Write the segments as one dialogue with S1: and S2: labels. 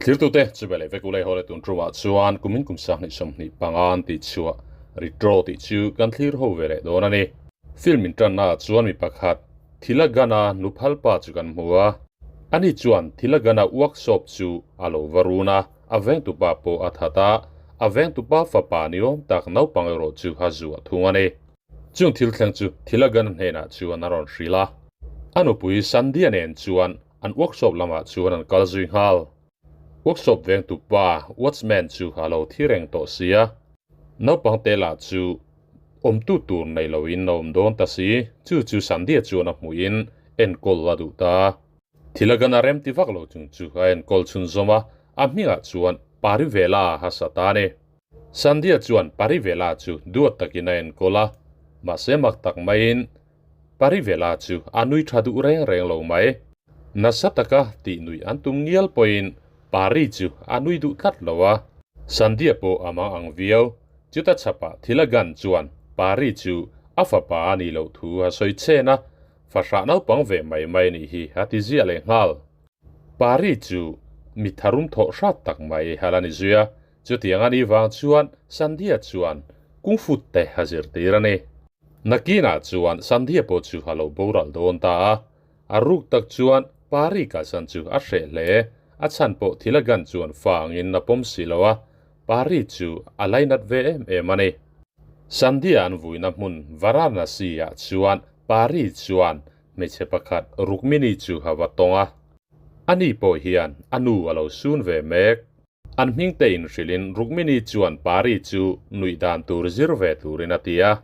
S1: Thlirtute chu veleh vek ulei haw leh tun tumah chuan kumin kum sanghnih 25 an tih chhuah Retro tih chu kan thlir ho veleh dawn a ni. Film in tanna ah chuan mi pakhat Thilagana nuphalpa chu kan hmu a, ani chuan Thilagana workshop chu a lo va run a, a vengtupa pawh a that a, a vengtupa fapa ni awm tak naupang erawh chu a zuah thung a ni. Chung thil thleng chu Thilagana hnenah chuan a rawn hrilh a, a nupui Sandhya nen chuan an workshop lamah chuan an kal zui nghal. Workshop vengtu pa watchman chu a lo thi reng tawh si a, naupang te lah chu awmtu tur nei loin a awm dawn ta si, chu chu Sandhya chuan a hmuhin enkawl a duh ta. Thilagana remti vak lo chung chu a enkawl chhunzawm a, a hmingah chuan Parivela a sa ta a ni. Sandhya chuan Parivela chu duat takin a enkawl a, mahse mak tak maiin Parivela chu a nui tha duh reng reng lo mai. Nasa taka tih nuih an tum ngial pawhin Pari chu a nui duh tlat lo a. Sandhya pawh a mang ang viau. Chuta chhapah Thilagan chuan Pari chu a fapa a nih loh thu a sawi chen a, fahrah naupang ve mai mai nih hi a ti ziah leh nghal. Pari chu mi tharum thawh hrat tak mai a la ni zui a, Chutiang a nih vang chuan Sandhya chuan Kung Fu te a zirtir a ni. Nakinah chuan Sandhya pawh chu a lo boral dawn ta a, a ruk tak chuan Pari kalsan chu a hreh hle. A chhan pawh Thilagan chuan fa angin a pawm si lo a, Pari chu a lainat ve em em a ni. Sandhya an vuina hmun Varanasi-ah chuan Pari chuan hmeichhe pakhat Rukmini chu a va tawng a. Ani pawh hian a nu a lo sun ve mek. An hming te inhrilhin Rukmini chuan Pari chu nuih dan tur zir ve turin a ti a.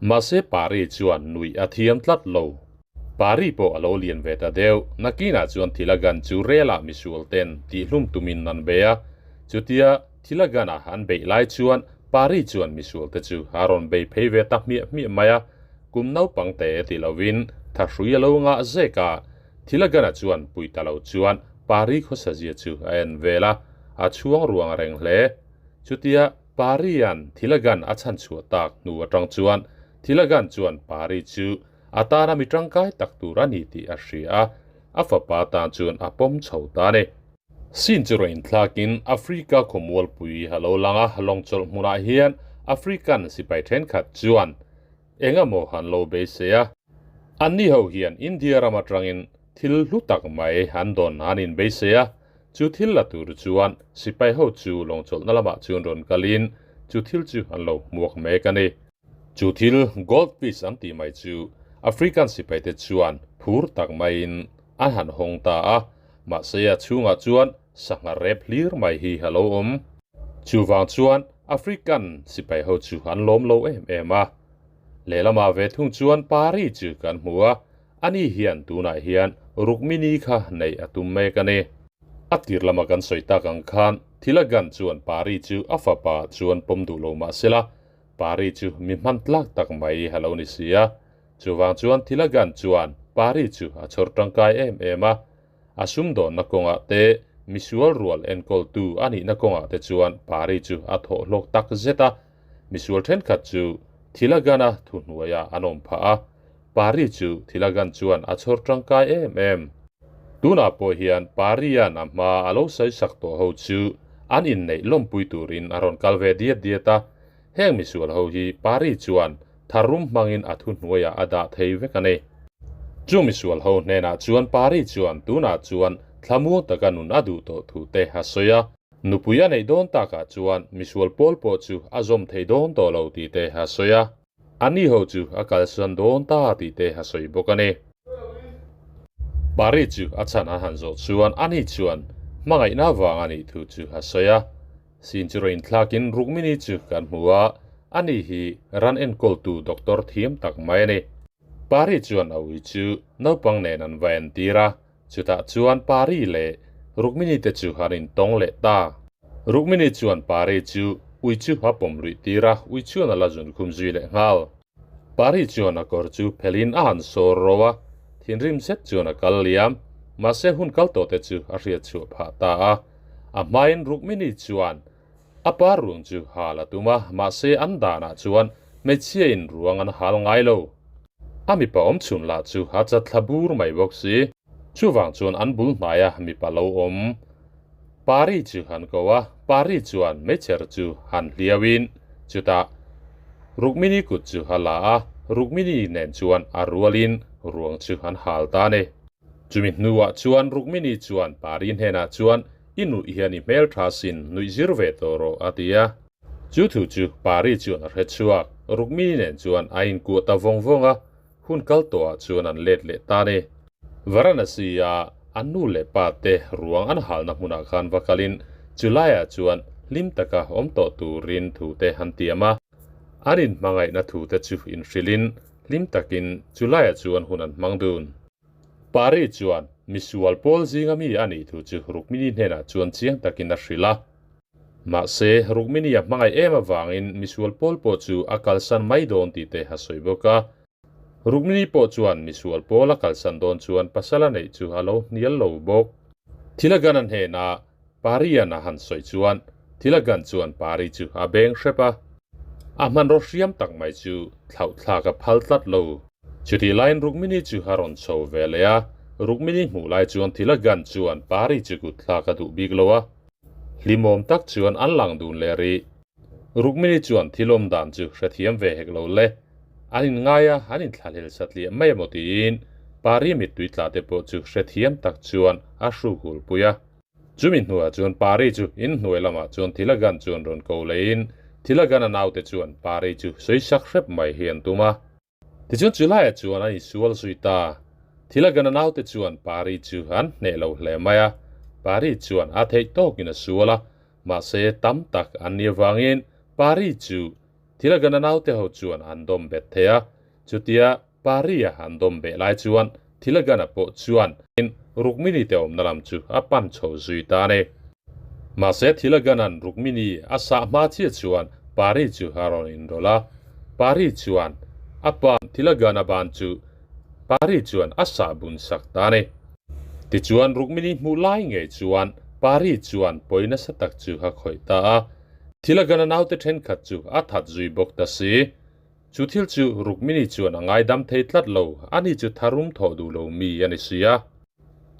S1: Mahse Pari chuan nuih a thiam tlat lo. Pari pawh a lo lian ve ta deuh. Nakinah chuan Thilagan chu relah misual ten tihhlum tumin an bei a. Chutia Thilagana an beih lai chuan Pari chuan misual te chu a rawn bei phei ve ta hmiah hmiah mai a. Kum naupang te ti lovin thahrui a lo ngah zek a. Thilagana chuan pui ta lo chuan Pari khawsazia chu a en vel a, a chhuang ruang reng hle. Chutia Parian Thilagan a chhan chhuah tak hnu atang chuan Thilagan chuan Pari chu a tana mi tangkai tak tur a ni tih a hria a, a fapa tan chuan a pawm chho ta a ni. Sin chu rawn inthlakin Africa khawmualpui a lo lang a, lawngchawlh hmunah hian African sipai thenkhat chuan Eng emaw han lo beisei a. Anni ho hian India ram atangin thil hlu tak mai an dawn an inbeisei a, chu thil la tur chuan sipai ho chu lawngchawlhna lamah chuan rawn kalin chu thil chu an lo hmuak mek a ni. Chu thil gold fish an tih mai chu African sipaite chuan phur tak maiin an han hawng ta a, mahse a chhungah chuan sangha rep hlir mai hi a lo awm. Chuvang chuan African sipai ho chu an lawm lo em em a. Lehlamah ve thung chuan Pari chu kan hmu a, ani hian tunah hian Rukmini kha neih a tum mek a ni. A tir lama kan sawi tak ang khan Thilagan chuan Pari chu a fapa chuan pawm duh lo mah sela, Pari chu mi hman tlak tak mai a lo ni si a. Chuvang chuan Thilagan chuan Pari chu a chhawr tangkai em em a. A sumdawnna kawngah te, misual rual enkawltu a nihna kawngah te chuan Pari chu a thawh hlawk tak zet a. Misual thenkhat chu Thilagana thuhnuaiah an awm phah a, Pari chu Thilagan chuan a chhawr tangkai em em. Tunah pawh hian Parian a hma a lo sawi sak tawh ho chu an inneih lawmpui turin a rawn kal ve diat diat a. Heng misual ho hi Pari chuan tharum hmangin a thuhnuaiah a dah thei vek a ni. Chu misual ho hnenah chuan Pari chuan tunah chuan thlamuang taka nun a duh tawh thu te a sawi a. Nupui a neih dawn takah chuan misual pawl pawh chu a zawm thei dawn tawh lo tih te a sawi a. Ani ho chu a kalsan dawn ta tih te a sawi bawk a ni. Pari chu a chhan a han zawh chuan ani chuan hmangaihna vang a nih thu chu a sawi a. Sin chu rawn inthlakin Rukmini chu kan hmu a, ani hi ran enkawltu doctor thiam tak mai a ni. Pari chuan a ui chu naupang nen an va entir a, chutah chuan Pari leh Rukmini te chu an intawng leh ta. Rukmini chuan Pari chu ui chu a pawm luih tir a, ui chuan a la zunkhum zui leh nghal. Pari chuan a kawr chu phelhin a han sawr ro a, thinrim zet chuan a kal liam. Mahse hun kal tawh te chu a hriat chhuah phah ta a. A hmain Rukmini chuan a pa ruang chu hal a tum a, mahse an danah chuan hmeichhia in ruang an hal ngai lo. A mipa awm chhun lah chu a chat thla bur mai bawk si. Chuvang chuan an bul hnaia mipa lo awm. Pari chu han ko a, Pari chuan meichher chu han hliauin chutah Rukmini kut chu a la a, Rukmini nen chuan a rualin ruang chu an hal ta a ni. Chumi hnuah chuan Rukmini chuan Pari hnenah chuan, I nuih hian i hmeltha sin, nuih zir ve tawh rawh, a ti a. Chu thu chu Pari chuan a hre chhuak, Rukmini nen chuan a inkuah ta vawng vawng a, hun kal tawhah chuan an let leh ta a ni. Varanasi-a an nu leh pa te ruang an halna hmunah khan va kalin chu laiah chuan hlim taka awm tawh turin thu te an tiam a. An inhmangaihna thu te chu inhrilhin hlim takin chu laiah chuan hun an hmang dun. Pari chuan misual pawl zinga mi a nih thu chu Rukmini hnenah chuan chiang takin a hrilh a. Mahse, Rukmini a hmangaih em avangin misual pawl pawh chu a kalsan mai dawn tih te a sawi bawk a. Rukmini pawh chuan misual pawl a kalsan dawn chuan pasal a neih chu a lo hnial lo bawk. Thilagan a hnenah Parian a han sawi chuan Thilagan chuan Pari chu a beng hrep a. A hmanraw hriam tak mai chu thlauhthlak a phal tlat lo. Chutih laiin Rukmini chu a rawn chho ve leh a, Rukmini hmuh lai chuan Thilagan chuan Pari chu kutthlak a duh bik lo a. Hlimawm tak chuan an lang dun leh rih. Rukmini chuan thil awm dan chu hrethiam ve hek lo le. An inngai a, an inthlahlel satliah mai emaw tiin Pari mittui tla te pawh chu hrethiam tak chuan a hruk hul pui a. Chumi hnuah chuan Pari chu inhnuai lamah chuan Thilagan chuan rawn ko leiin Thilagan a naute chuan Pari chu sawisak hrep mai hi an tum a. Tichuan chu laiah chuan an insual zui ta. Thilagana naute chuan Pari chu an hneh lo hle mai a, Pari chuan a theih tawkin a sual a, mahse tam tak an nih avangin Pari chu Thilagana naute ho chuan an dawm bet thei a. Chutia Pari a an dawm beh lai chuan Thilagana pawh chuan Rukmini te awmna lam chu a pan chho zui ta a ni. Mahse Thilagana'n Rukmini a sah hma chiah chuan Pari chu a rawn inrawlh a. Pari chuan a pa Thilagana ban chu Pari chuan a sah bun sak ta a ni. Tichuan Rukmini hmuh lai ngei chuan Pari chuan pawi nasa tak chu a khawih ta a. Thilagana naute thenkhat chu a that zui bawk ta si. Chu thil chu Rukmini chuan a ngaidam thei tlat lo, ani chu tharum thawh duh lo mi a ni si a.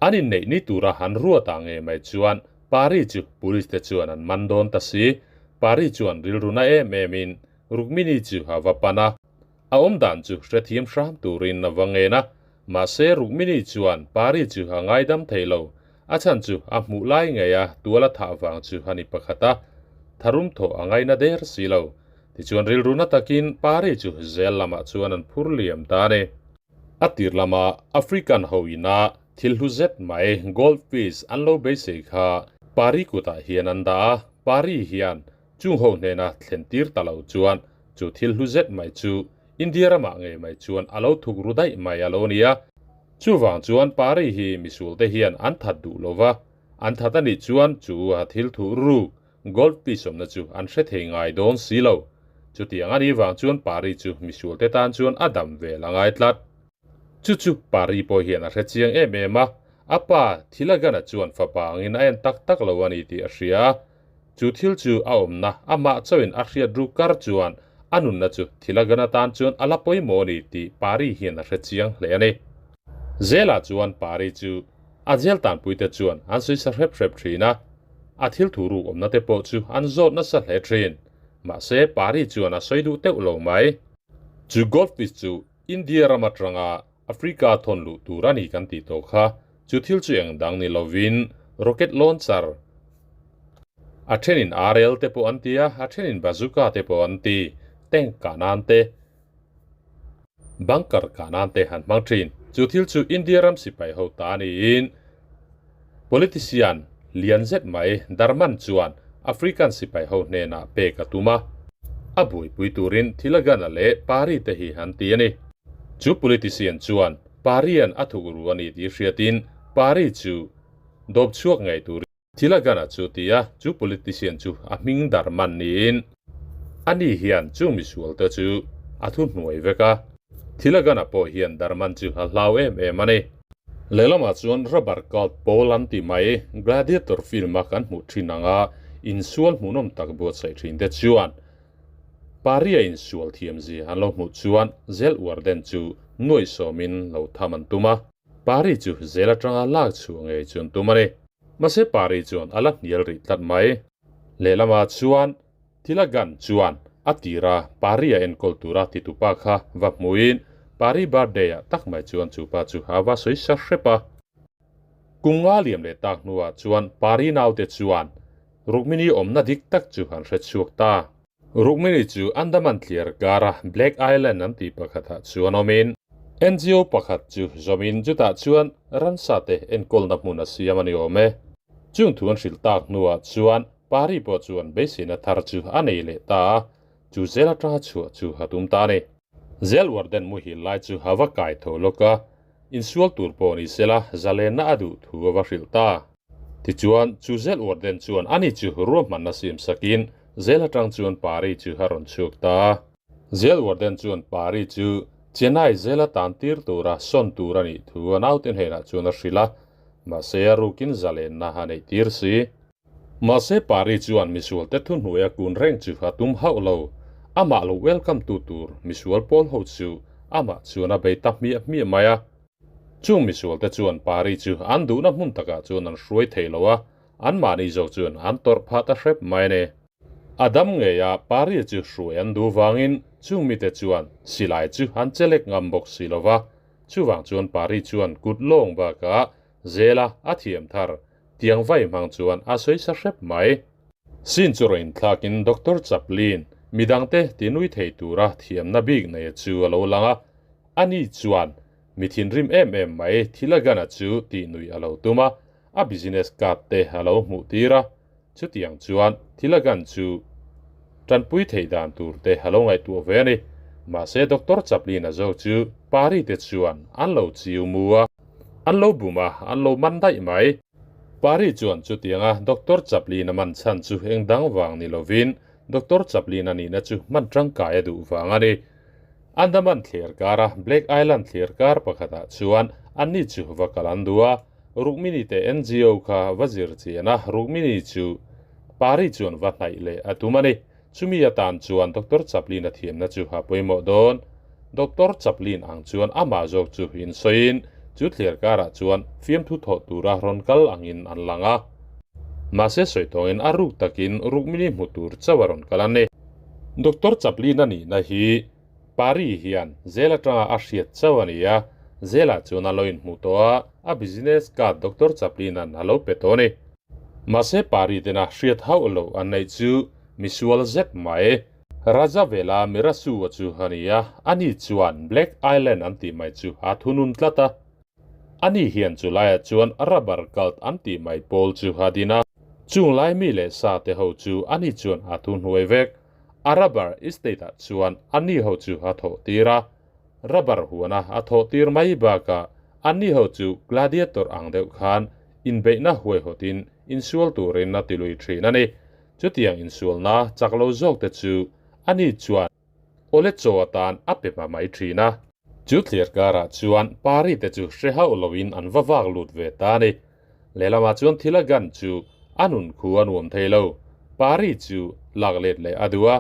S1: An inneih ni tura han ruat ah ngei mai chuan Pari chu police te chuan an man dawn ta si. Pari chuan rilru na em em in Rukmini chu a va pan a, a awm dan chu hrethiam hram turin a va ngen a. Mahse Rukmini chuan Pari chu a ngaidam thei lo, a chhan chu a hmuh lai ngei a tual a thah vang chu a ni pakhat a, tharum thawh a ngaina der si lo. Tichuan rilru na takin Pari chu zel lamah chuan an phur liam ta a ni. A tir lama African ho ina thil hlu zet mai gold fish an lo beisei kha Pari kutah hian an dah a, Pari hian chung ho hnena thlen tir ta lo chuan chu thil hlu zet mai chu India ramah ngei mai chuan a lo thuk ru daih mai a lo ni a. Chuvang chuan Pari hi misulte hian an that duh lo va, an that a nih chuan chu a thil thuh ruk Gold piece awmna chu an hre thei ngai dawn si lo. Chutiang a nih vang chuan Pari chu misualte tan chuan a dam vel a ngai tlat. Chu chu Pari pawh hian a hre chiang em em a, a pa Thilagana chuan fapa angin a en tak tak lo a ni tih a hria a. Chu thil chu a awmna amah chauhin a hriat ru kar chuan a nunna chu Thilagana tan chuan a la pawimawh a ni tih Pari hian a hre chiang hle a ni. Zelah chuan Pari chu A jail tanpuite chuan an sawi sa hrep hrep thin a, a thil thu ruk awmna te pawh chu an zawt nasa hle thin. Mahse, Pari chuan a sawi duh teuh lo mai. Chu goldfish chu India ram atanga Africa thawn luh tur a ni kan tih tawh kha, chu thil chu eng dang ni lovin rocket launcher, a thenin RL te pawh an ti a, a thenin bazooka te pawh an ti, tank kah nan te, Bunker kah nan te han hmang thin. Chu thil chu India ram sipai ho ta niin politician lian zet mai Darman chuan African sipai ho hnenah pek a tum a. A buaipui turin Thilagana leh Pari te hi an ti a ni. Chu politician chuan Parian a thuk ru a ni tih hriatin Pari chu dawp chhuak ngei turin Thilagana chu ti a, chu politician chu a hming dar man niin ani hian chu misual te chu a thu hnuai vek a. Thilagana pawh hian Darman chu a hlau em em a ni. Lehlamah chuan rubber cult pawl an ti mai, Gladiator film a kan hmuh thin anga insual hmuhnawm tak buatsaih thin te chuan Paria insual thiam zia an lo hmuh chuan zel uar den chu nuaihsawmin lo tham an tum a. Pari chu zel atanga lak chhuah ngei chu an tum a ni. Mahse Pari chuan a la hnial rih tlat mai. Lehlamah chuan Thilagan chuan a tira Pari a enkawl tura titupa kha va hmuin Pari birthday ah tak mai chuan chupa chu a va sawi sa hrep a. Kum nga liam leh tak hnuah chuan Pari naute chuan Rukmini awmna dik tak chu an hre chhuak ta. Rukmini chu Andaman thliar kara Black Island an tih pakhatah chuan awmin NGO pakhat chu zawmin chutah chuan ransa te enkawlna hmun a siam a ni awm e. Chung thu an hrilh tak hnuah chuan Pari pawh chuan beiseina thar chu a nei leh ta a, chu zel atanga chhuah chu a tum ta a ni. Zel warden muhil lai chu a va kai tho lawk a, insual tur pawh ni sela zalenna a duh thu a va hrilh ta. Tichuan, chu zel warden chuan ani chu ruahmanna siam sakin zel atang chuan Pari chu a rawn chhuak ta. Zel warden chuan Pari chu Chennai zela tan tir tura sawn tur a nih thu a naute hnenah chuan a hrilh a, mahse a rukin zalenna a neih tir si. Mahse Pari chuan misualte thuhnuaia kun reng chu a tum hauh lo. Amah lo welcome tu tur misual pawl ho chu amah chuan a bei ta hmiah hmiah mai a. Chung misualte chuan Pari chu an duhna hmun takah chuan an hruai thei lo a, anmahni zawk chuan an tawrh phah ta hrep mai a ni. A dam ngei a, Pari chu hruai an duh vangin chung mite chuan silai chu an chelek ngam bawk si lo va. Chuvang chuan Pari chuan kut lawng bakah Zela a thiam thar tiang vai hmang chuan a sawi sa hrep mai. Sin chu rawn inthlakin Doctor Chaplin midangte tinui thei tura thiamna bik nei chu a lo lang a, ani chuan mi thinrim em em mai Thilagana chu tihnuih a lo tum a, a business card te a lo hmuh tir a, chutiang chuan Thilagan chu tanpui theih dan tur te a lo ngaihtuah ve a ni. Mahse Doctor Chaplin a zawk chu Pari te chuan an lo chiu mu a. An lo bum a, an lo man daih mai. Pari chuan chutianga Doctor Chaplin a man chhan chu eng dang vang ni lovin Doctor Chaplin a nihna chu hman tangkai a duh vang a ni. Andaman thliar kara Black Island thliar kar pakhatah chuan anni chu va kal an duh a, Rukmini te NGO kha va zir chian a, Rukmini chu Pari chuan va hnaih leh a tum a ni. Chumi atan chuan Doctor Chaplin a thiamna chu a pawimawh dawn. Doctor Chaplin ang chuan amah zawk chu insawiin chu thliar karah chuan fiamthu thawh tura rawn kal angin an lang a. Mahse sawi tawngin a ruk takin Rukmini hmu tur chauh a rawn kal a ni. Doctor Chaplin a nihna hi Pari hian zel atanga a hriat chauh a ni a, zelah chuan a lo inhmuh tawh a, a business card Doctor Chaplin-a'n a lo pe tawh a ni. Mahse Pari tena hriat hauh loh an neih chu misual zet mai. Raja Vela Mirasua chu a ni a, ani chuan Black Island an tih mai chu a thunun tlat a. Ani hian chu laiah chuan rubber cult an tih mai pawl chu a din a, chung lai mi leh sa te ho chu ani chuan a thuhnuai vek. A rubber estate ah chuan ani ho chu a thawh tir a, rubber huana a thawh tir mai bakah ani ho chu gladiator ang deuh khan inbeihna huaihawtin insual turin a ti lui thin a ni. Chutiang insualna chak lo zawk te chu ani chuan Awle chaw atan a pe hma mai thin a. Chu thliar karah chuan Pari te chu hre hauh loin an va vak lut ve ta a ni. Lehlamah chuan thil a gan chu a nun khu a nuam thei lo. Pari chu lak let leh a duh a,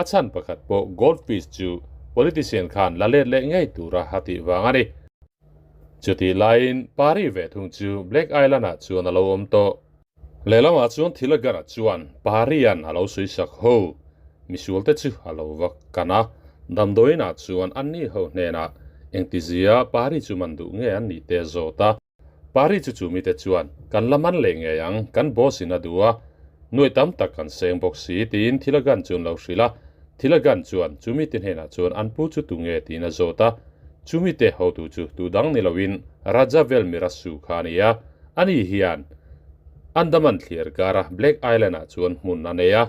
S1: a chhan pakhat pawh Goldfish chu politician khan la let leh ngei tura a tih vang a ni. Chutih laiin Pari ve thung chu Black Island-ah chuan a lo awm tawh. Lehlamah chuan Thilagara chuan Parian a lo sawisak ho misualte chu a lo va kan a, damdawiinah chuan anni ho hnenah engtizia Pari chu man duh nge an nih te a zawt a. Pari chu chu mite chuan, Kan la man leh ngei ang, kan boss in a duh a, nuai tam tak kan seng bawk si, tiin Thilagan chuan lo hrilh a. Thilagan chuan chu mite hnenah chuan an pu chu tu nge tiin a zawt a. Chu mite hotu chu tu dang ni loin Raja Velmirasu kha a ni a. Ani hian Andaman thliar kara Black Island ah chuan hmun a nei a,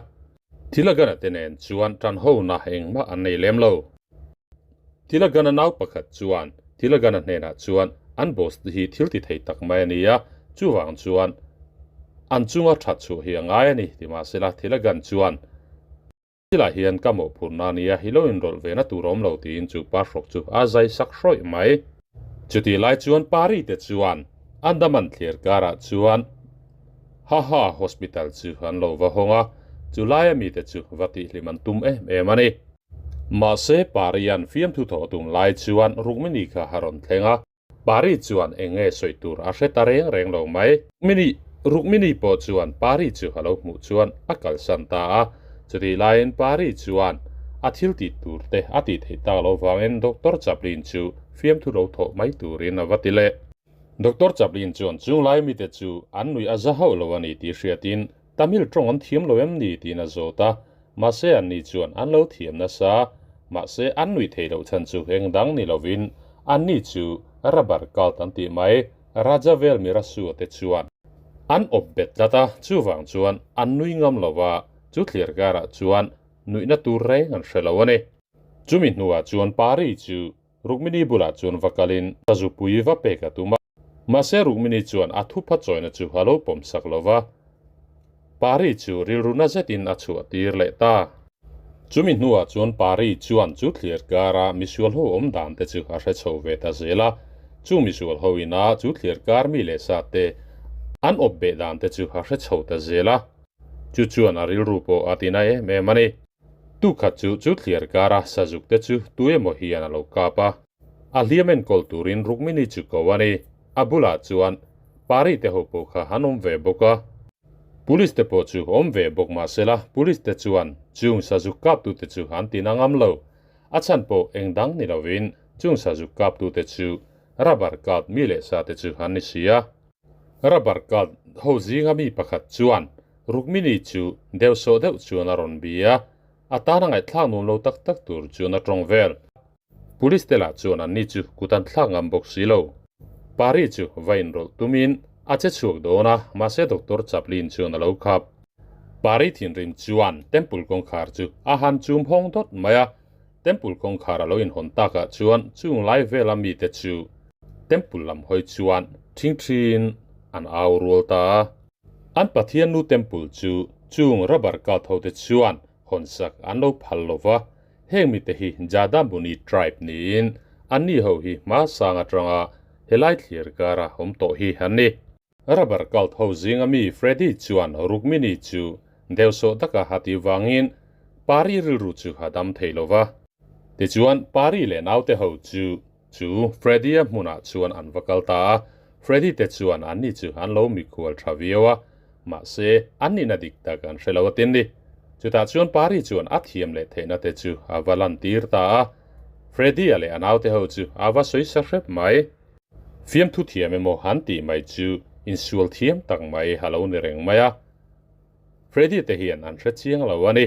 S1: Thilagana te nen chuan tan hona engmah an nei lem lo. Thilagana nau pakhat chuan Thilagana hnenah chuan an boss te hi thil ti thei tak mai a ni a, chuvang chuan an chunga that chhuah hi a ngai a ni ti mahsela Thilagan chuan Thilah hian ka mawhphurhna a nia, i lo inrawlh ve na tur awm lo tiin chu pa hrawk chu a zai sak hrawih mai. Chutih lai chuan Pari te chuan Andaman thliar karah chuan Haha Hospital chu an lo va hawng a, chu laia mite chu va tihhlim an tum em em a ni. Mahse Parian fiamthu thawh tum lai chuan Rukmini kha a rawn thleng a. Pari chuan eng nge sawi tur a hre ta reng reng lo mai. Mini Rukmini pawh chuan Pari chu a lo hmuh chuan a kalsan ta a. Chutih laiin Pari chuan a thil tih tur te a tih theih tak loh vangin Doctor Chaplin chu fiamthu lo thawh mai turin a va ti leh. Doctor Chaplin chuan chung lai mite chu an nuih a za hauh lo a ni tih hriatin Tamil tawng an thiam lo em ni tiin a zawt a, mahse anni chuan an lo thiam nasa. Mahse an nuih theih loh chhan chu eng dang ni lovin anni chu rubber cult an tih mai Rajavel Mirasua te chuan an awp bet tlat a, chuvang chuan an nui ngam lo va, chu thlir karah chuan nuihna tur reng an hre lo a ni. Chumi hnuah chuan Pari chu Rukmini bulah chuan va kalin ka zupui va pek a tum a. Mahse Rukmini chuan a thupha chawina chu a lo pawm sak lo va, Pari chu rilru na zetin a chhuah tir leh ta. Chumi hnuah chuan Pari chuan chu thlir kara misual ho awm dan te chu a hre chho ve ta zel a. Chu misual ho ina chu thlir kar mi leh sa te an awp beh dan te chu a hre chho ta zel a. Chu chuan a rilru pawh a tina em em a ni. Tukhat chu chu thliar kara sazuk te chu tu emaw hian a lo kap a. A hliam enkawl turin Rukmini chu ko a ni. A bulah chuan Pari te ho pawh kha an awm ve bawk a. Police te pawh chu awm ve bawk mah sela police te chuan chung sazuk kaptute chu an tin a ngam lo. A chhan pawh eng dang ni lovin chung sazuk kaptute chu rubber cult mi leh sa te chu an ni si a. Rubber cult ho zinga mi pakhat chuan Rukmini chu deuh sawh deuh chuan a rawn bi a, a tana ngaihthlak nuam lo tak tak tur chuan a tawng vel. Police te lah chuan anni chu kut an thlak ngam bawk si lo. Pari chu va inrawlh tumin a che chhuak dawn a, mahse Doctor Chaplin chuan a lo khap. Pari thinrim chuan Temple kawngkhar chu a han chum hawng dawt mai a, Temple kawngkhar a lo inhawn takah chuan chung lai vela mite chu Temple lam hawi chuan thingthiin an au rual ta a. An Pathian nu Temple chu chung rubber cult hote chuan hawnsak an lo phal lo va, heng mite hi Jadamuni tribe niin anni ho hi hma sang atanga helai thlir kara awm tawh hi an ni. Rubber cult ho zinga mi Freddy chuan Rukmini chu deuhsawh taka ha tih vangin Pari rilru chu a dam thei lo va. Tichuan Pari leh naute ho chu Chu Freddy-a hmunah chuan an va kal ta a, Freddy te chuan anni chu an lo mikhual tha viau a, mahse an nihna dik tak an hre lo atin ni. Chutah chuan Pari chuan a thiam leh theihna te chu a va lantir ta a, Freddy-a leh a naute ho chu a va sawi sa hrep mai. Fiamthu thiam emaw han tih mai chu insual thiam tak mai a lo ni reng mai a, Freddy te hian an hre chiang lo a ni.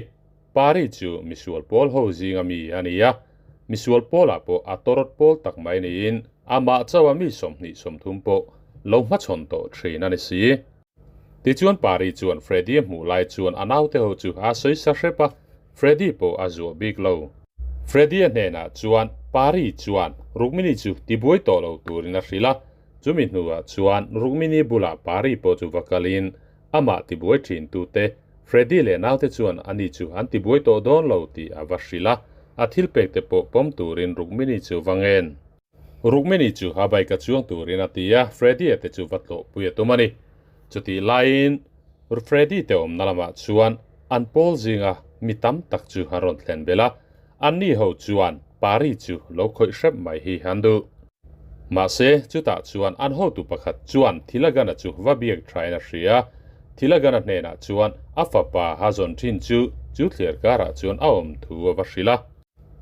S1: Pari chu misual pawl ho zinga mi a ni a, misual pawlah pawh a tawrawt pawl tak mai niin amah chauha mi 30 pawh lo hmachhawn tawh thin a ni si. Tichuan Pari chuan Freddy a hmuh lai chuan a naute ho chu a sawi sa hrep a, Freddy pawh a zuah bik lo. Freddy-a hnenah chuan Pari chuan Rukmini chu tibuai tawh lo turin a hrilh a, chumi hnuah chuan Rukmini bulah Pari pawh chu va kalin Amah tibuai thintute Freddy leh naute chuan ani chu an tibuai tawh dawn lo tih a va hrilh a, a thil pek te pawh pawm turin Rukmini chu va ngen. Rukmini chu a bike a chuang turin a ti a, Freddy-a te chu va tlawhpui a tum a ni. Chutih laiin Freddy te awmna lamah chuan an pawl zinga mi tam tak chu an rawn thlen belh a, anni ho chuan Pari chu lo khawih hrep mai hi an duh. Mahse, chutah chuan an hotu pakhat chuan Thilagana chu va biak thain a hria. Thilagana hnenah chuan a fapa ha zawn thin chu chu thliar karah chuan a awm thu a va hrilh a.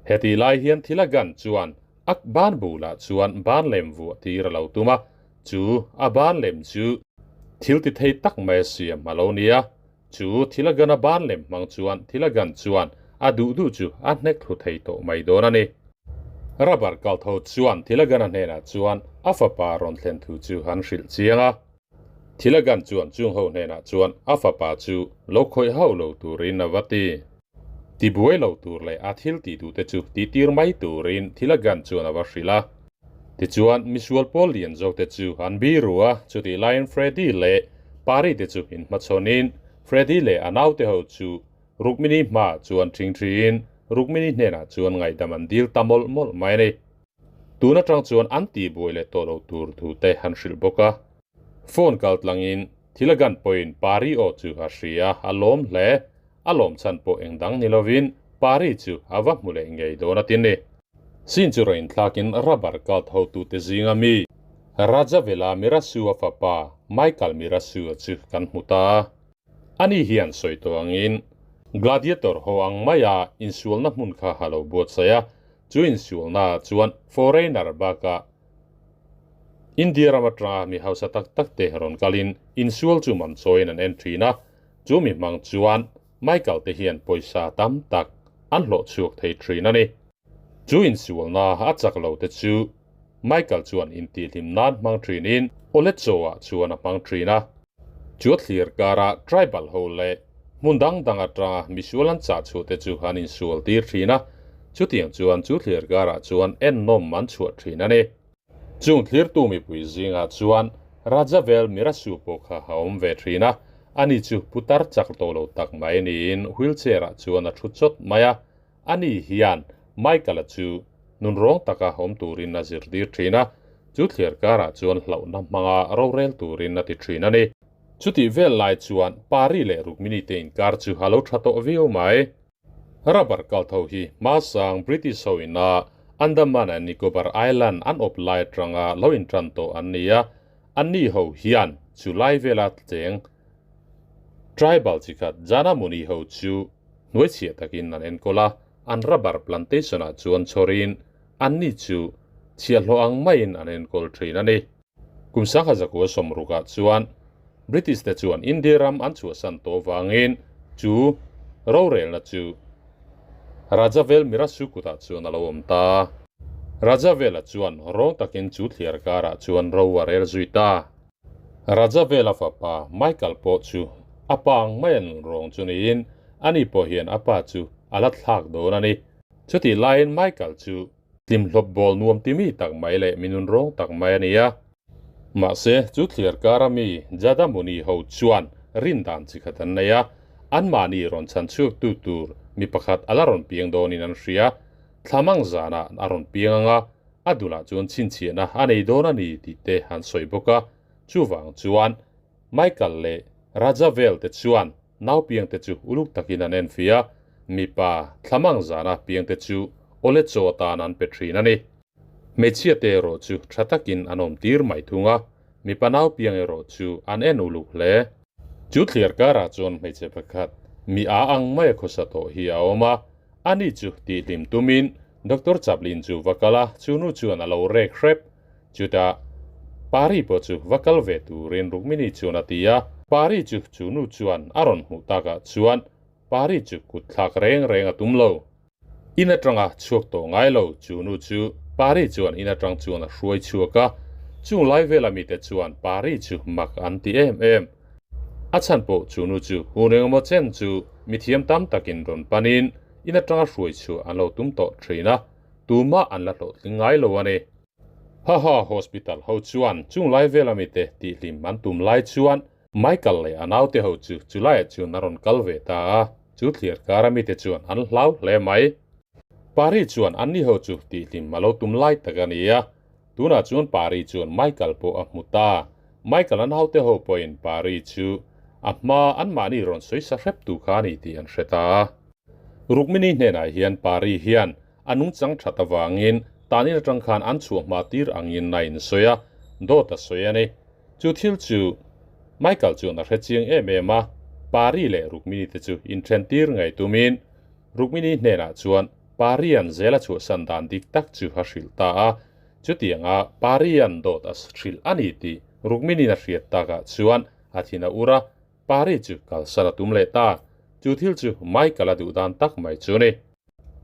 S1: Hetih lai hian Thilagan chuan a ban bulah chuan ban lem vuah tir a lo tum a, chu a ban lem chu thil ti thei tak mai a siam a lo ni a. Chu Thilagana ban lem hmang chuan Thilagan chuan a duh duh chu a hnek thlu thei tawh mai dawn a ni. Rubber kal tho chuan Thilagana hnenah chuan a fapa rawn thlen thu chu an hrilh chiang a. Thilagan chuan chung ho hnenah chuan a fapa chu lo khawih hauh lo turin a va ti. Tibuai lo tur leh a thil tih duhte chu tihtir mai turin Thilagan chuan a va hrilh a. Tichuan, misual pawl lian zawkte chu an biru a, chutih laiin Freddy leh Pari te chu inhmachhawnin Freddy leh a naute ho chu Rukmini hmaah chuan ṭhingṭhiin Rukmini hnenah chuan ngaihdam an dil ta mawlh mawlh mai a ni. Tun aṭang chuan an tihbuai leh tawh lo tur thu te an hrilh bawk a. Phone kal tlangin thil a gan pawhin Pari aw chu a hria, a lawm hle. A lawm chhan pawh eng dang ni lovin Pari chu a va hmu leh ngei dawn a ti ni. Sin chu rawn inthlakin rubber cult hotute zinga mi Raja Vela Mirasua fapa Michael Mirasua chu kan hmu ta. Ani hian sawi tawh angin Gladiator ho ang maia insualna hmun kha a lo buatsaih a, chu insualnaah chuan foreigner bakah India ram atanga mi hausa tak tak te rawn kalin insual chu man chawiin an en thin a, chu mi hmang chuan Michael te hian pawisa tam tak an hlawh chhuak thei thin a ni. Chu insualna a chak lo te chu Michael chuan intihhlim nan hmang thinin awle chaw ah chuan a hmang thin a. Chu a thlir karah tribal ho leh hmun dang dang atanga misual an chah chhuah te chu an insual tir thin a, chutiang chuan chu thlir karah chuan ennawm an chhuah thin a ni. Chung thlirtu mipui zingah chuan Rajavel Mirasu pawh kha a awm ve thin a, ani chu putar chak tawh lo tak mai niin wheelchair ah chuan a thu chawt mai a, Ani hian Michael-a chu nunrawng taka awm turin a zirtir thin a, chu thliar karah chuan hlauhna hmanga rorel turin a ti thin a ni. Chutih vel lai chuan Pari leh Rukmini te inkar chu a lo tha tawh viau mai. Rubber kaltho hi hmasang British ho ina Andaman and Nicobar Island an awp lai atanga lo intan tawh an ni a, anni ho hian chu lai vela cheng tribal chikhat Janamuni ho chu Hnuaichhiah takin an enkawl a, an rubber plantation ah chuan chhawrin anni chu chhiahhlawh ang maiin an enkawl thin a ni. Kum sangha zakua sawmruk ah chuan British te chuan India ram an chhuahsan tawh vangin chu rorelna chu Raja Vel Mirasu kutah chuan a lo awm ta. Raja Vela chuan rawng takin chu thliar karah chuan ro a rel zui ta. Raja Vela fapa Michael pawh chu a pa ang mai an rawng chu niin ani pawh hian a pa chu a la thlak dawn a ni. Chutih laiin Michael chu tlimhlawp bawl nuam ti mi tak mai leh mi nun rawng tak mai a ni a. Mahse, chu thliar kara mi Jada Muni ho chuan rin dan chi khat an nei a, anmahni rawn chhan chhuak tu tur mi pakhat a la rawn piang dawnin an hria. Thlamang zanah a rawn piang ang a, a dulah chuan chhinchhiahna a nei dawn a ni tih te an sawi bawk a, chuvang chuan Michael leh Raja vel te chuan nau piang te chu uluk takin an enfiah a, mipa thlamang zana piang te chu awle chaw atan an pe thin a ni. Hmeichhia te erawh chu tha takin an awm tir mai thung a, mipa nau piang erawh chu an en uluk hle. Chu thliar karah chuan hmeichhe pakhat mi a ang mai a khawsa tawh hi a awm a, ani chu tihhlim tumin Doctor Chaplin chu va kal a, chu nu chuan a lo rek hrep. Chutah Pari pawh chu va kal ve turin Rukmini chuan a ti a, Pari chu chu nu chuan a rawn hmuh takah chuan Pari chu kut thlak reng reng a tum lo. In atanga chhuak tawh ngai lo, chu nu chu Pari chuan in atang chuan a hruai chhuak a, chung lai vela mite chuan Pari chu mak an ti em em. A chhan pawh chu nu chu hun engemaw chen chu mithiam tam takin rawn panin in atanga hruai chhuah an lo tum tawh thin a, tumah an la hlawhtling ngai lo a ni. Haha Hospital ho chuan chung lai vela mite tihhlim an tum lai chuan Michael leh a naute ho chu chulaiah chuan a rawn kal ve ta a, chu thliar kara mite chuan an hlau hle mai. Pari chuan anni ho chu tihhlim a lo tum lai tak a ni a, tunah chuan Pari chuan Michael pawh a hmu ta. Michael a naute ho pawhin Pari chu a hma anmahni rawn sawi sa hrep tu kha a ni tih an hre ta a. Rukmini hnenah hian Pari hian a nungchang that avangin tanin atang khan an chhuah hma tir angin a insawi a, dawt a sawi a ni. Chu thil chu Michael chuan a hre chiang em em a, Pari leh Rukmini te chu inthen tir ngei tumin Rukmini hnenah chuan Parian zel a chhuahsan dan dik tak chu a hrilh ta a. Chutianga Parian dawt a hrilh a ni tih Rukmini'n a hriat takah chuan a thin a ur a, Pari chu kalsan a tum leh ta. Chu thil chu Michael a duh dan tak mai chu a ni.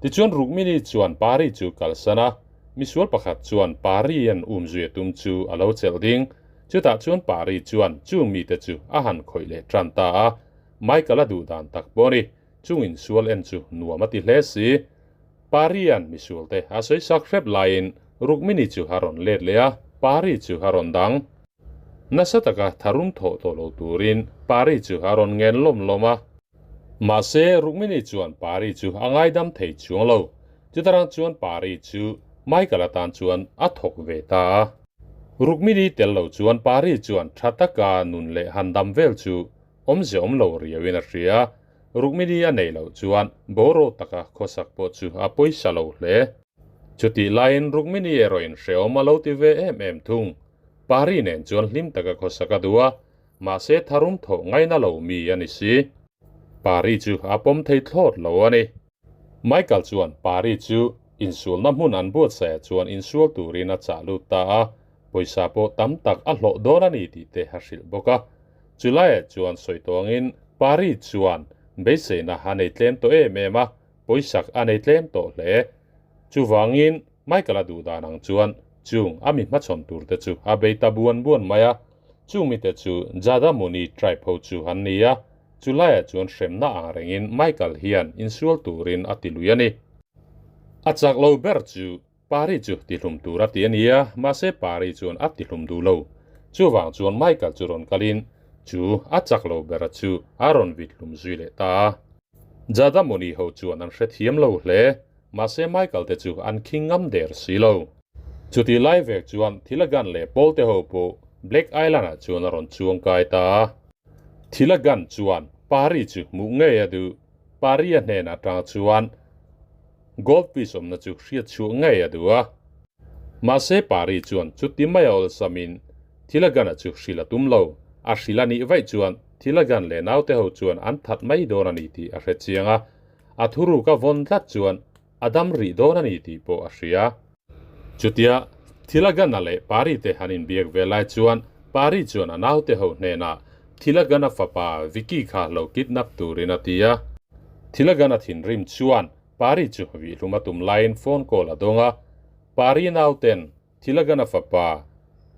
S1: Tichuan Rukmini chuan Pari chu kalsan a, misual pakhat chuan Pari an umzui a tum chu a lo chelh ding. Chutah chuan Pari chuan chung mite chu a han khawih leh tan ta a, Michael a duh dan tak pawh a ni, chung insual en chu nuam a ti hle si. Pari an misual te a sawi sak hrep laiin Rukmini chu a rawn let leh a, Pari chu a rawn dang. Nasa taka tharum thawh tawh lo turin Pari chu a rawn ngen lawm lawm a. Mahse, Rukmini chuan Pari chu a ngaidam thei chuang lo. Chutarang chuan Pari chu Michael atan chuan a thawk ve ta a. Rukmini tel lo chuan Pari chuan tha taka nun leh han dam vel chu awmze awm lo riauin a hria. Rukmini a neih loh chuan bawraw taka khawsak pawh chu a pawisa lo hle. Chutih laiin Rukmini erawhin hrehawm a lo ti ve em em thung. Pari nen chuan hlim taka khawsak a duh a, mahse tharum thawh ngaina lo mi a ni si. Pari chu a pawm thei thlawt lo a ni. Michael chuan Pari chu insualna hmun an buatsaih ah chuan insual turin a chah lut ta a, pawisa pawh tam tak a hlawh dawn a ni tih te a hrilh bawk a. Chulaiah chuan sawi tawngin Pari chuan beiseina a nei tlem tawh em em a, pawisak a nei tlem tawh hle. Chuvangin Michael-a duh dan ang chuan chung a mi hmachhawn tur te chu a bei ta buan buan mai a. Chung mite chu Jadamuni tribe ho chu an ni a, chulaiah chuan hremna ang rengin Michael hian insual turin a ti lui a ni. A chak lo ber chu Pari chu tihlum tur a ti a ni a, mahse Pari chuan a tihlum duh lo. Chuvang chuan Michael chu rawn kalin chu a chak lo bera chu a rawn vit hlum zui leh ta a. Jadamuni ho chuan an hrethiam lo hle, mahse Michael te chu an khing ngam der si lo. Chutih lai vek chuan Thilagan leh Pawlte ho pawh Black Island ah chuan a rawn chuang kai ta a. Thilagan chuan Pari chu hmuh ngei a duh. Pari a hnen atang chuan Goldfish awmna chu hriat chhuah ngei a duh a. Mahse Pari chuan chuti mai a awlsamin Thilagan-a chu hrilh a tum lo. A hrilh a nih vaih chuan Thilagan leh naute ho chuan an that mai dawn a ni tih a hre chiang a. A thuruk a vawn tlat chuan a dam rih dawn a ni tih pawh a hria. Chutia Thilagana leh Pari te han inbiak ve lai chuan Pari chuan a naute ho hnenah Thilagana fapa Vicky kha lo kidnap turin a ti a. Thilagana thinrim chuan Pari chu vihlum a tum laiin phone call a dawng a. Pari nauten Thilagana fapa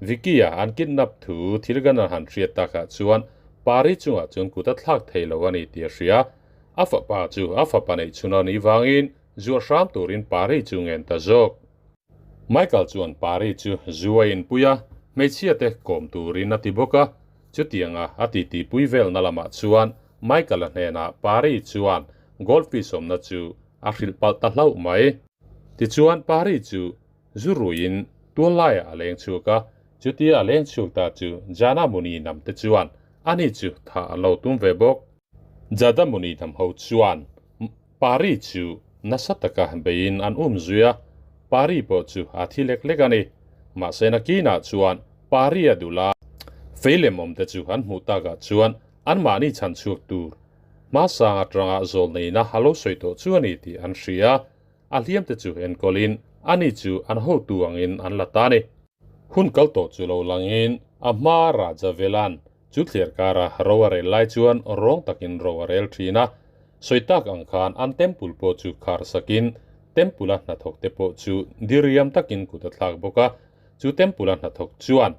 S1: Vicky-a an kidnap thu Thilagana han hriat takah chuan Pari chungah chuan kut a thlak thei lo a ni tih a hria. A fapa chu a fapa neih chhun a nih vangin zuah hram turin Pari chu ngen ta zawk. Michael chuan Pari chu zu a inpui a, hmeichhia te kawm turin a ti bawk a. Chutianga a titipui velna lamah chuan Michael-a hnenah Pari chuan goldfish awmna chu a hrilh palh ta hlauh mai. Tichuan Pari chu zu ruiin tual laiah a leng chhuak a, chutia a leng chhuak ta chu Jana Muni namte chuan ani chu thah an lo tum ve bawk. Jada Muni nam ho chuan Pari chu nasa taka beiin an um zui a, Pari pawh chu a thi lek lek a ni. Mahse nakinah chuan Pari a dul a, fei lem awmte chu an hmuh takah chuan anmahni chhan chhuak tur hmasang atanga zawlneina a lo sawi tawh chu a ni tih an hria. A hliamte chu enkawlin ani chu an hotu angin an la ta a ni. Hun kal tawh chu lo langin a hma Raja Velan chu thliar kara ro a rel lai chuan rawng takin ro a rel thin a. Sawi tak ang khan an temple pawh chu khar sakin temple a hnathawk te pawh chu diriam takin kut a thlak bawk a. Chu temple a hnathawk chuan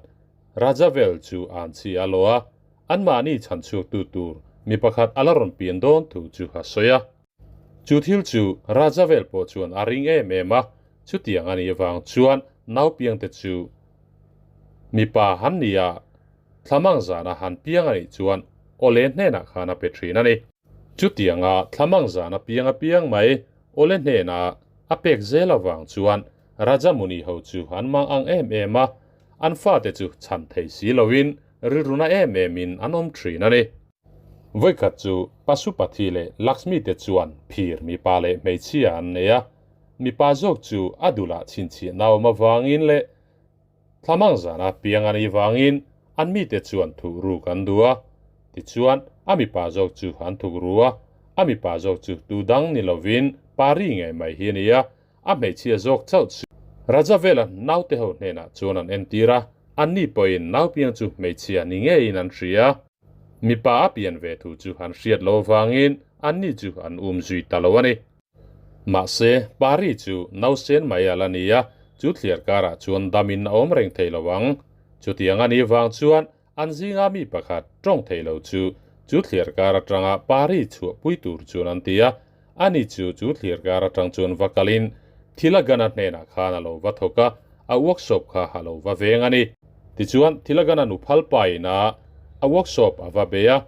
S1: Raja Vel chu an chhi a lawh a, anmahni chhanchhuaktu tur mi pakhat a la rawn pian dawn thu chu a sawi a. Chu thil chu Raja vel pawh chuan a ring em em a, chutiang a nih avang chuan naupiangte chu mipa han ni a, thlamang zana han piang a nih chuan awle hnenah khan a pe thin a ni. Chutianga thlamang zana piang a piang mai awle hnena a pek zel avang chuan Raja Muni ho chu an mang ang em em a, an fate chu chhan thei si loin rilruna em emin an awm thin a ni. Vawikhat chu Pasupathi leh Lakshmi te chuan phir mipa leh hmeichhia an nei a, mipa zawk chu a dulah chhinchhiah naum avangin leh thlamang zana piang a nih vangin an mite chuan thuh ruk an duh a. Tichuan, a mipa zawk chu an thuk ru a, a mipa zawk chu tu dang ni lovin Pari ngei mai hi a ni a, A hmeichhia zawk chauh chu Rajavela naute ho hnenah chuan an entir a, anni pawhin naupiang chu hmeichhia ni ngeiin an hria. Mipa a pian ve thu chu an hriat lo avangin anni chu an um zui ta lo a ni. Mahse, Pari chu nausen mai a la ni a, chu thliar karah chuan damin a awm reng thei lo ang. Chutiang a nih vang chuan An zinga mi pakhat tawng thei lo chu chu thliar kar atanga Pari chhuahpui tur chuan an ti a, ani chu chu thliar kar atang chuan va kalin Thilagana hnenah khan a lo va thawk a, a workshop kha a lo va veng a ni. Tichuan Thilagana nu phal pain a a workshop a va bei a,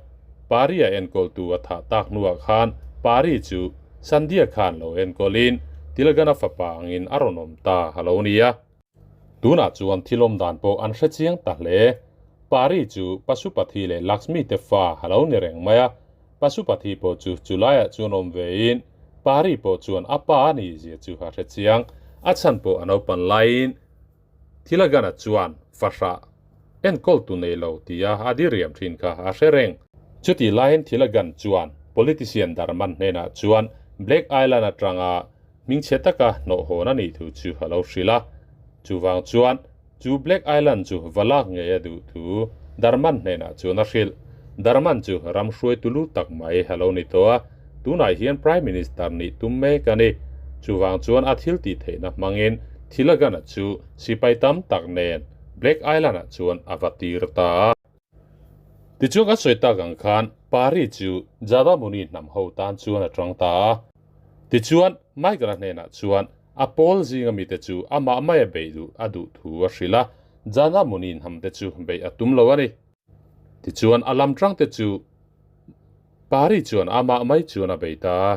S1: Pari a enkawltu a thah tak hnuah khan Pari chu Sandhya khan lo enkawlin Thilagana fapa angin a rawn awm ta a lo ni a. Tunah chuan thil awm dan pawh an hre chiang ta hle. Pari chu Pasupathi leh Lakshmi te fa a lo ni reng mai a, Pasupathi pawh chu chulaiah chuan awm vein Pari pawh chuan a pa a nih zia chu a hre chiang. A chhan pawh a naupan laiin Thilagana chuan fahrah. Enkawl tu nei lo tia a diriam thin kha a hre reng. Chutih laiin Thilagan chuan politician Darman hnenah chuan Black Island atanga hmingchhe taka hnawh hawn a nih thu chu a lo hrilh a. Chuvang chuan chu Black Island chu va lak ngei a duh thu Darman hnenah chuan a hrilh. Darman chu ram hruaitu lu tak mai a lo ni tawh a, tunah hian Prime Minister nih tum mek a ni. Chuvang chuan a thil tih theihna hmangin Thilagan-a chu sipai tam tak nen Black Island-ah chuan a va tir ta a. Tichuan kan sawi tak ang khan Pari chu Jadamuni hnam ho tan chuan a tang ta a. Tichuan Michael-a hnenah chuan a pawl zinga mite chu amah maia beih duh a duh thu a hrilh a, Jadamuni hnamte chu beih a tum lo a ni. Tichuan a lam tangte chu Pari chuan amah mai chuan a bei ta a.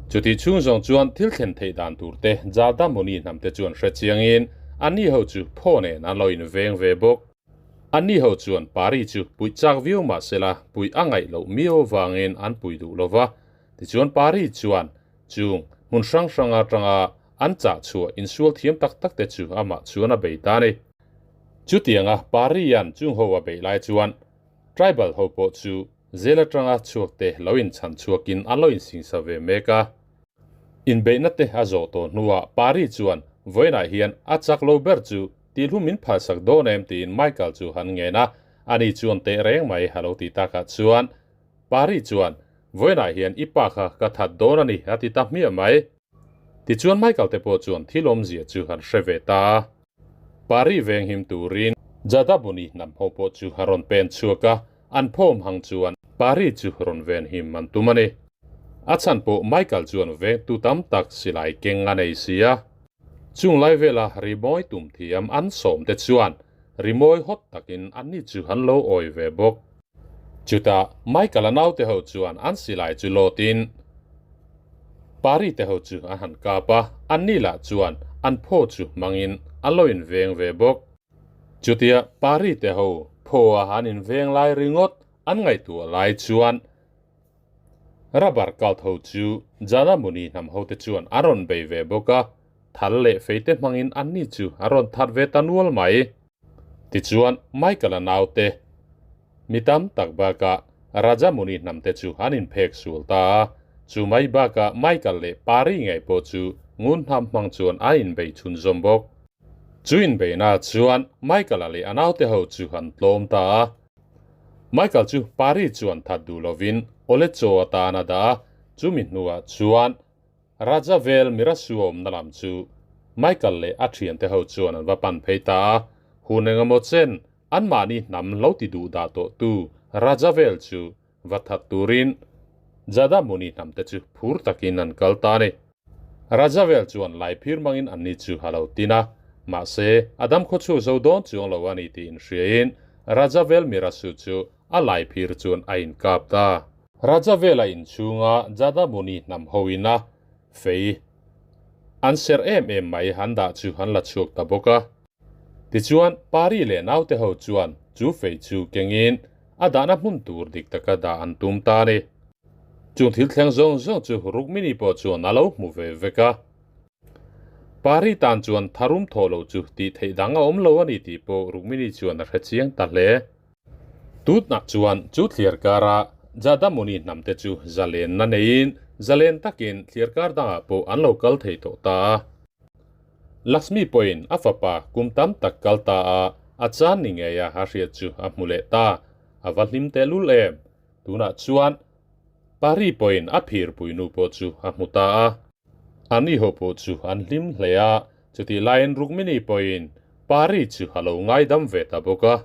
S1: Chutih chhung zawng chuan thil thlen theih dan tur te Jadamuni hnamte chuan hre chiangin anni ho chu phaw nen an lo inveng ve bawk. Anni ho chuan Pari chu puih chak viau mah sela puih a ngaih loh miau avangin an pui duh lo va. Tichuan Pari chuan chung hmun hrang hrang atanga an chah chhuah insual thiam tak tak te chu amah chuan a bei ta a ni. Chutianga Pari-a'n chung ho a beih lai chuan Tribal ho pawh chu zel atanga chhuak te lo inchhan chhuakin an lo insingsa ve mek a. Inbeihna te a zawh tawh hnuah Pari chuan vawiinah hian a chak lo ber chu tihhlum min phalsak dawn em tiin Michael chu han ngen a, ani chuan teh reng mai a lo tih takah chuan Pari chuan vawiinah hian i pa kha ka that dawn a ni a ti ta hmiah mai. Tichuan Michael te pawh chuan thil awmzia chu han hre ve ta a. Pari venghim turin Jadabuni hnam ho pawh chu a rawn pen chhuak a, an phawm hang chuan Pari chu rawn venhim an tum a ni. A chhan pawh Michael chuan vengtu tam tak silai keng a nei si a. Chung lai vela rimawi tum thiam an sawm te chuan rimawi hawt takin anni chu an lo awi ve bawk. Chutah Michael-a naute ho chuan an silai chu lawtin Pari te ho chu an han kap a, anni lah chuan an phaw chu hmangin an lo inveng ve bawk. Chutia Pari te ho phaw a an inveng lai ringawt an ngaihtuah lai chuan Rubber cult ho chu Janamuni hnam ho te chuan an rawn bei ve bawk a, thal leh fei te hmangin anni chu an rawn that ve ta nual mai. Tichuan, Michael-a naute mi tam tak bakah Rajamuni hnamte chu an inphek sual ta a, chu mai bakah Michael leh Pari ngei pawh chu ngun hnam hmang chuan a inbei chhunzawm bawk. Chu inbeihna chuan Michael-a leh a naute ho chu an tlawm ta a. Michael chu Pari chuan that duh lovin awle chaw atan a dah a, chumi hnuah chuan Raja vel Mirasuawmna lam chu Michael leh a thiante ho chuan an va pan phei ta a, hun engemaw chen anmahni hnam lo ti duh dah tawhtu Raja vel chu va that turin Jada Muni hnamte chu phur takin an kal ta a ni. Raja vel chuan lai phir mangin anni chu a lo tin a, mahse a dam khawchhuak zo dawn chuang lo a ni tih inhriain Raja vel Mirasu chu a lai phir chuan a inkap ta. Raja vela inchhunga Jadamuni hnam hoin a fei an serh em em mai han dah chu an la chhuak ta bawk a. Tichuan, Pari leh naute ho chuan chu fei chu kengin a dahna hmun tur dik taka dah an tum ta a ni. Chung thil thleng zawng zawng chu Rukmini pawh chuan a lo hmu ve vek a. Pari tan chuan tharum thawh loh chu tih theih dang a awm lo a ni tih pawh Rukmini chuan a hre chiang ta hle. Tutnak chuan chu thliarkara Jadamuni hnamte chu zalenna neiin zalen takin thliarkar dangah pawh an lo kal thei tawh ta a. Lakshmi pawhin a fapa kum tam tak kal ta a, a chan ni ngeia a hriat chu a hmu leh ta. A va hlim tehlul em! Tunah chuan Pari pawhin a phirpui nu pawh chu a hmu ta a. Ani ho pawh chu an hlim hle a, chutih laiin Rukmini pawhin Pari chu a lo ngaidam ve ta bawk a.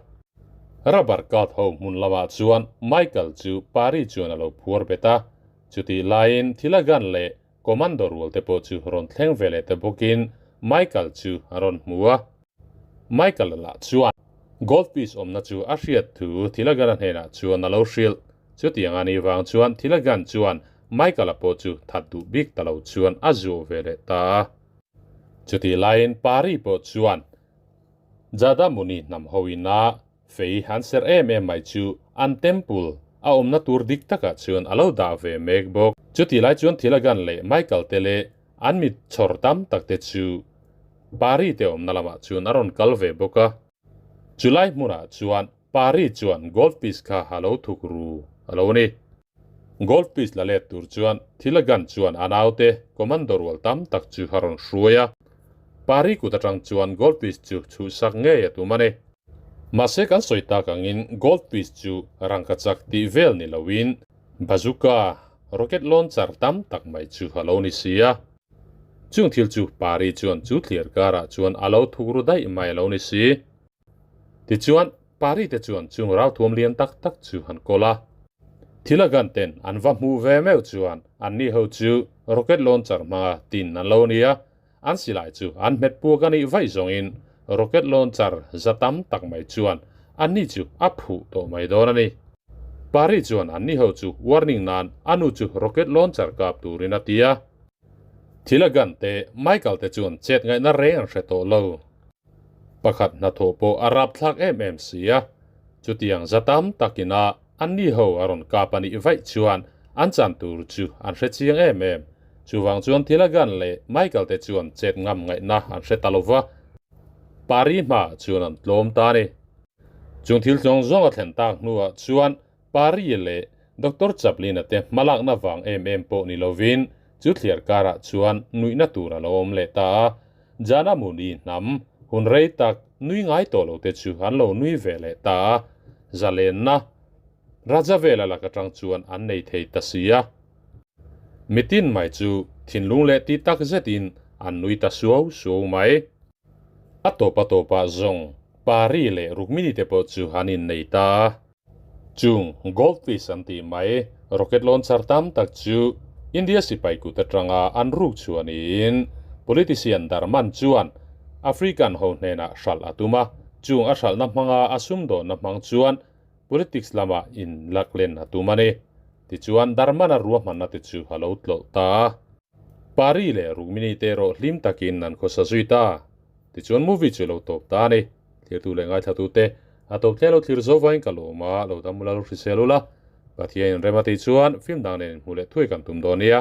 S1: Rubber cult ho hmun lamah chuan Michael chu Pari chuan a lo phuar bet a, chutih laiin Thilagan leh Commando rual te pawh chu rawn thleng ve leh ta bawkin Michael chu a rawn hmu a. Michael-a lah chuan Goldfish awmna chu a hriat thu Thilagan-a hnenah chuan a lo hrilh. Chutiang a nih vang chuan Thilagan chuan Michael-a pawh chu that duh bik ta lo chuan a zuah ve leh ta a. Chutih laiin Pari pawh chuan Jada Muni hnam hoina fei an serh em em mai chu an temple a awmna tur dik takah chuan a lo dah ve mek bawk. Chutih lai chuan Thilagan leh Michael te leh an mit chhawr tam tak te chu Pari te awmna lamah chuan a rawn kal ve bawk a. Chulai hmunah chuan Pari chuan gold piece kha a lo thuk ru a lo ni. Gold piece la let tur chuan Thilagan chuan a naute commando rual tam tak chu a rawn hruai a. Pari kut atang chuan gold piece chu chhuhsak ngei a tum a ni. Mahse kan sawi tak angin gold piece chu rangkachak tih vel ni loin bazooka, rocket launcher tam tak mai chu a lo ni si a. Chung thil chu Pari chuan chu thliar karah chuan a lo thuk ru daih mai a lo ni si. Tichuan, Pari te chuan chung ralthuam lian tak tak chu han kawl a. Thilagan ten an va hmuh ve meuh chuan anni ho chu rocket launcher hmanga tin an lo ni a, an silai chu an hmet puak a nih vaih zawngin rocket launcher za tam tak mai chuan anni chu a phuh tawh mai dawn a ni. Pari chuan anni ho chu warning nan a nu chu rocket launcher kap turin a ti a. Thilagan te Michael te chuan chet ngaihna reng an hre tawh lo. Pakhat hnathawh pawh a rapthlak em em si a, chutiang za tam takin a anni ho a rawn kap a nih vaih chuan an chan tur chu an hre chiang em em. Chuvang chuan Thilagan leh Michael te chuan chet ngam ngaihna an hre ta lo va, Pari hmaah chuan an tlawm ta a ni. Chung thil tlawng zawng a thlen tak hnuah chuan Pari leh Doctor Chaplin-a te hmalakna vang em em pawh ni lovin chu thliar karah chuan nuihna tur a lo awm leh ta a, Jana Muni hnam hun rei tak nui ngai tawh lo te chu an lo nui ve leh ta a, zalenna Raja Vela lak atang chuan an nei thei ta si a. Mitin mai chu thinlung leh ti tak zetin an nui ta suau suau mai. A tawp a tawpah zawng Pari leh Rukmini te pawh chu an innei ta a. Chung goldfish an tih mai rocket launcher tam tak chu India sipai kut atanga an ruk chhuah niin politician Darman chuan African ho hnenah hralh a tum a, chung a hralhna hmanga a sumdawnna hmang chuan politics lamah in laklen a tum a ni. Tichuan Darman-a ruahmanna te chu a lo tlawlh ta a. Pari leh Rukmini te erawh hlim takin an khawsa zui ta. Tichuan movie chu lo tawp ta a ni. Thirtu leh ngaithlatute a tawp hle lo thlir zo vain ka lawm a, lo dam ula lo hrisel ula, Pathian in rem a tih chuan film dang nen inhmuh leh thuai kan tum dawn nia.